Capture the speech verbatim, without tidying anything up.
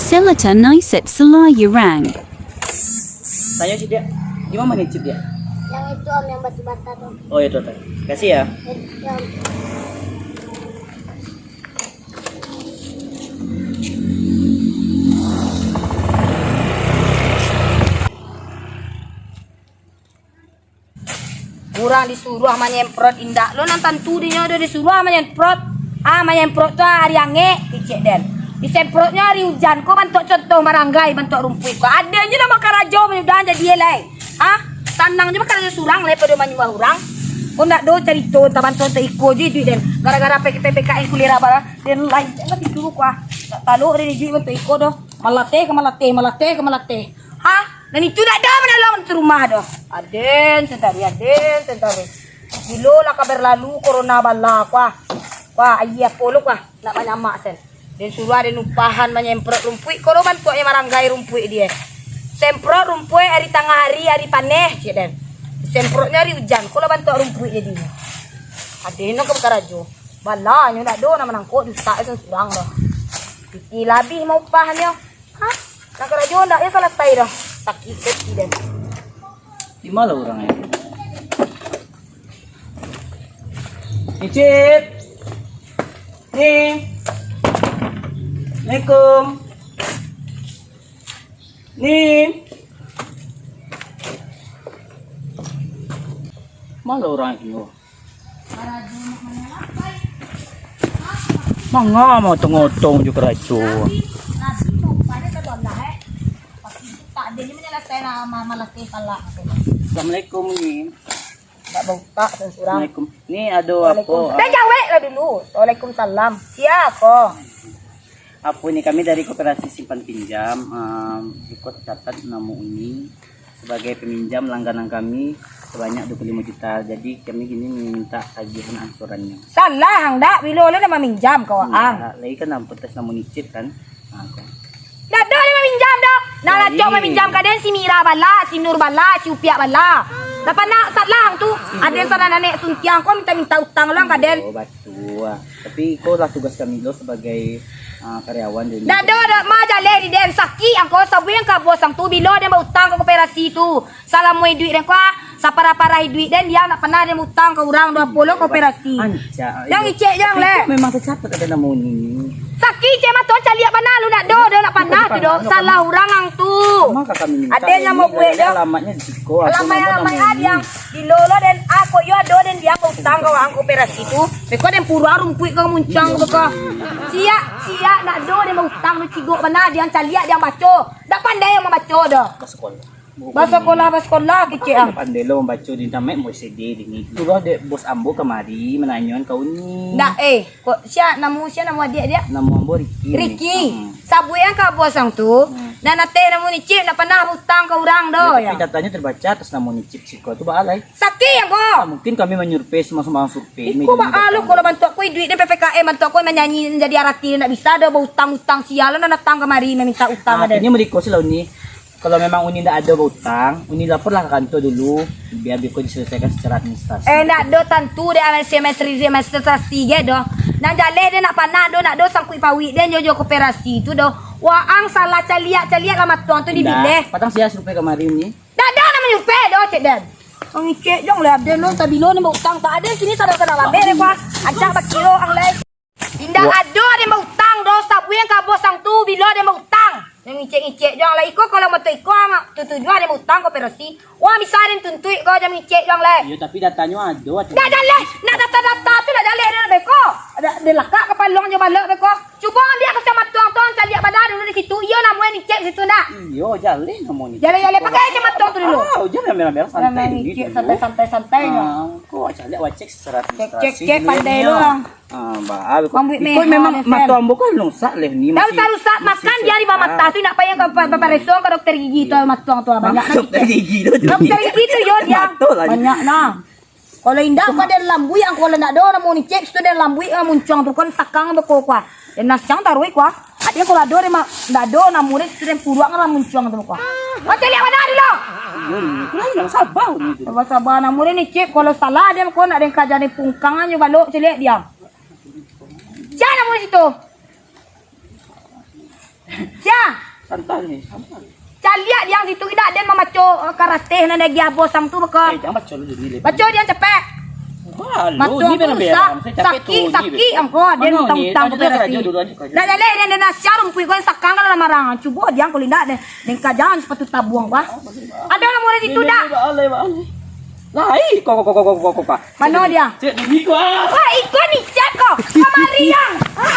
Selatan Niset Selayurang. Tanyo cik, Diak. Di ma mancik, Diak? Yang itu, Om, yang batu bata tu. Oh, itu, tu. Kasih ya. Itu, Om. Urang disuruah manyemprot, indak lo nan tantu dinyo do disuruah manyemprot. Ah, manyemprot tu ari angek, kecek den. Disemprotnyo ari ujan ko, bantuak contoh maranggai, bantuak rumpuik ko. Aden je lah bakarajo, mudah-mudahan jadi lai. Ah, sanang je bakarajo surang lai pado manyuruah urang. Ko ndak do carito, entah bantuak entah iko je iduik den. Gara-gara P K P K N kuliah apa lah. Den lai, jangan tidur ko ah. Ndak talok den iduik bantuak iko doh. Malateh ka malateh, malateh ka malateh. Ha? Nan itu ndak ado manolong di rumah doh. Aden sentari, aden sentari. Bilo lah ka berlalu corona bala, kuah. Kuah, aia apo lo, kuah. Nak manyamak sen. Den suruah den upahan manyemprot rumpuik, ko lo bantuaknyo maranggai rumpuik die. Semprot rumpuik ari tangah ari, ari paneh, cek den. Semprotnyo ari ujan, ko lo bantuak rumpuik jadi. Aden no ka bakarajo. Bala nyo ndak ado nan manangkok di utak tu surang doh. Piti labih mah upahnyo. Hah? Nak karajo ndak yo salasai doh. Sakik kaki den. Di ma lah urang ni? Icip. Ni. Assalamualaikum. Ni. Ma lah urang ni? Manga mah tongotong jo karajo. Assalamualaikum, Ni. Tak bautak surang. Assalamualaikum. Ni ado apo? Waalaikumsalam. Dah jawek lah dulu. Waalaikumsalam. Sia ko? Apo ni, kami dari Koperasi Simpan Pinjam, em, iko tercatat namo Uni sebagai peminjam langganan kami sebanyak dua puluh lima juta. Jadi, kami kini meminta tagihan angsurannyo. Salah ang dak, bilo lo nak maminjam ka waang? Indak, lai kan ampun tes namo Nicip kan. Ha, ko. Dak ado lai maminjam doh. Nah, lai. Lah cok maminjam ka den si Mira bala, si Nur bala, si Upiak bala. Dak panah salah ang tu. Aden salah nanek suntiang ko minta-minta utang lo ang ka den. Oh, batua. Tapi iko lah tugas kami lo sebagai, ah, karyawan di. Dak ado, dak ma jaleh di den. Sakik ang ko, sabuik ang ka bos ang tu, bilo den bautang ka koperasi tu. Salamo iduik den ko, ah, saparah-parah iduik den, dia ndak panah den bautang ka urang doh, apo lo koperasi. Ancak. Jan icek jan leh. Memang tercatat ado namo Uni. Sakik cek mato caliak bana lu, ndak ado, dak panah tu doh. Salah urang ang tu. Aden namo buek doh. Alamatnyo di siko. Alamat, alamat dia. Bilo lo den, ah, kok iyo ado den dia bautang ka urang koperasi tu. Beko den puruak rumpuik ka muncuang beko. Siak, siak, ndak ado den bautang tu, cigok bana dia caliak dia baco. Dak pandai mambaco doh. Basakolah. Basakolah, basakolah, kecek ang. Pandai lo mambaco di namaik O E C D di ni. Suruah dek bos ambo kamari mananyoan ka Uni. Ndak, eh, kok sia namo, sia namo adiak dia? Namo ambo Riki. Riki. Hmm. Sabuik ang ka bos ang tu. Hmm. Nan ateh namo Nicip, ndak panah bautang ka urang doh, tapi ya. Datanyo terbaca atas namo Nicip siko tu, baa lai. Sakik ang ko. Nah, mungkin kami manyurvei, sumang-sumang survei. Iko baa lo, kalau bantuak ko iduik den P P K M, bantuak ko manyanyi jadi arati, ndak bisa doh bautang-utang, sia lo nan datang kamari maminta utang. Nah, akhirnyo meriko sih lah Uni. Kalau memang Uni ndak ado bautang, Uni laporlah ka kantor dulu, biar beko diselesaikan secara administrasi. Eh, ndak ado tantu dek administrasi, administrasi ge doh. Nan jaleh den ndak panah doh, ndak ado sangkuik pauik den jo, jo koperasi tu doh. Waang salah caliak, caliak lah matuang tu dibileh. Patang sia survei kamari ni. Ndak ado nan manyurvei doh, cek den. Mangicek jang leh aden lo, tabilo ni bautang, tak ado kini sadang-sadang labeh deh, kuah. Ancak bakiro ang lai. Indak ado den bautang doh, sabuik ang ka bos ang tu, bilo den bautang. Jan ngicek-ngicek juang lah. Iko kalau moto iko ang tutujuah den bautang koperasi. Wah, bisa den tuntuik ko, jan ngicek juang lai. Iyo, tapi datanyo ado, ado. Ndak jaleh, nak data-data tu ndak jaleh den beko. Ado, den lakak kapalo ang jo balok beko. Cubo ambiak kacamato ang tu, ang caliak bana dulu di situ. Iyo, namuah ngicek situ ndak? Iyo, jaleh namuah ngicek. Jaleh, jaleh, pakai kacamato tu dulu. Ah, ujan merah-merah, santai dulu. Santai, santai, santai. Ah, ko caliak wacek secara administrasi. Cek, cek, cek, pandai lo ang. Ah, ba, ah, beko. Mambuik iko merah memang mato ambo ko rusak leh ni. Dak usah rusak, makan dia di bawah mata tu, nak payah ka pa-, pa-, pareso ka dokter gigi tu, mato ang tu, banyak nak dokter gigi tu. Dokter gigi tu, yo, dia. Mato lah. Banyak nah. Kalau indak, ko den lambuik ang, kalau ndak ado namo ngicek tu, den lambuik ang muncuang tu, kan sakang beko kuah. Den nasiang taruih kuah. Adia kalau ado den ma-, ndak ado namo den tu, den puruak ang muncuang tu kuah. Kau caliak bana dulu. Iyo, ni kurang sabar ni tu. Sabar, sabar, namo den ngicek, kalau salah den ko nak den kaja den pungkang aja balok, caliak dia. Sia namo di situ? Sia. Santang ni, santang. Caliak Diang situ, indak den mamaco, eh, karateh nan diagiah bos ang tu baka. Eh, jangan baco dulu ni, Lep. Baco Diang capek. Mato ang tu rusak, sakik, sakik ang ko, den utang-utang pakai karateh. Dah jaleh, den, den nasiah rumpuik ko yang sakang kalau marang. Cubo Diang kalau indak, den, den kajang sepatu tabuang, bah. Ada orang murah situ dak? Lai, kau, kau, kau, kau, kau, kau, kau. Mano Diang? Cek, ni kau, ah. Wah, iko ni, cek kau. Kamari, Diang. Ah.